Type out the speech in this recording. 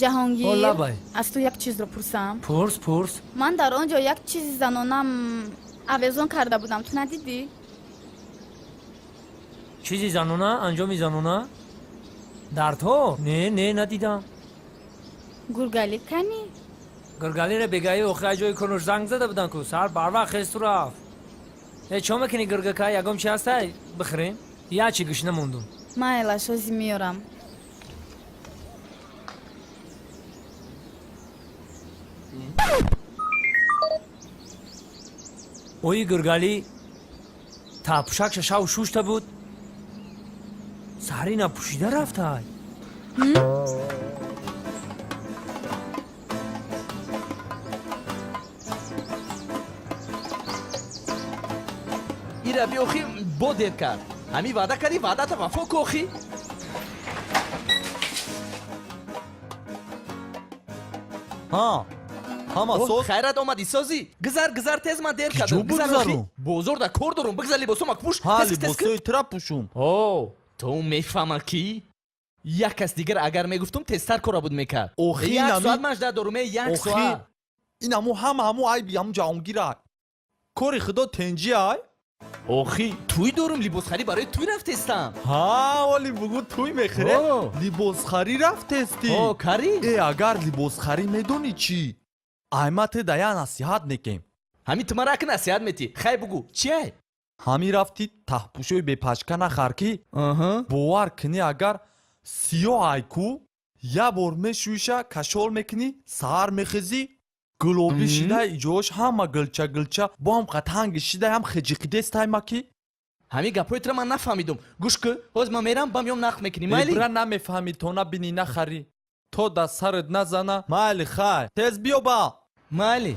Ҷаҳонгир, аз ту як чизро пурсам. Пурс, пурс. Ман дар он ҷо як чизи занонам авезон карда будам, ту надидӣ? Чизи занона? Анҷоми занона? Дардҳо? Не, не, надидам. Гургалӣ кани? Гургалиро бегаи охи ай ҷои конуш занг зада будам ку, саҳар барвақт хесту рафт. Э, чо мекунӣ гургака? Ягон чи ҳастай? Бихӯрем? Я чи гӯшна мондум. Майлаш, ҳози меёрам. Ои гургалӣ таҳпӯшакша шав шушта буд, саҳари напӯшида рафтай. Ира биохи бо дер кард. Ҳамин ваъда кардӣ, ваъдата вафо ку охи. Ҳа, ҳама соз. Хайрат омадӣ, созӣ? Гузар, гузар, тез, ман дер Киҷо кардам. Гузар охи. бигзарум? Бозор да кор дорум. Бигзар, либосома пӯш. Ҳа, Тез, тез. либосои тра пӯшум. О, Ту мефаҳма ки як кас дигар агар мегуфтум, тезтар кора буд мекард. Охи, Як соат ман жда дорум, як Охи, соат. ин ҳаму ҳама ҳаму айби ҳаму ҷаҳонгир ай. Кори худо тенҷи ай. Охи, тӯй дорум, либосхарӣ барои тӯй рафтестам. Ҳа, оли бугу тӯй мехӯре. О. Либосхарӣ рафтестӣ. О, карӣ. Э, агар либосхарӣ медонӣ чӣ? Ай ма те да я насиҳат мекем. Ҳамин ту мара ака насиҳат метӣ. Хай, бугӯ, чи ай? Ҳамин рафти таҳпӯшои бепашка нахар ки, бовар кунӣ, агар сиёҳ ай ку, я бор мешӯиша, кашол мекунӣ, саҳар мехезӣ, гулобӣ шида, иҷош ҳама гулча гулча, бо ҳам қатанги шида, ҳам хиҷиқидестай ма ки. Ҳамин гапҳои тура ман нафаҳмидум. Гӯш кӯ, ҳоз ман мерам, ба меом, нақл мекунӣ, майли? Ибра намефаҳмӣ, то набинӣ нахарӣ, то да сарат назана. Майли, хай, тез биё ба. Майли.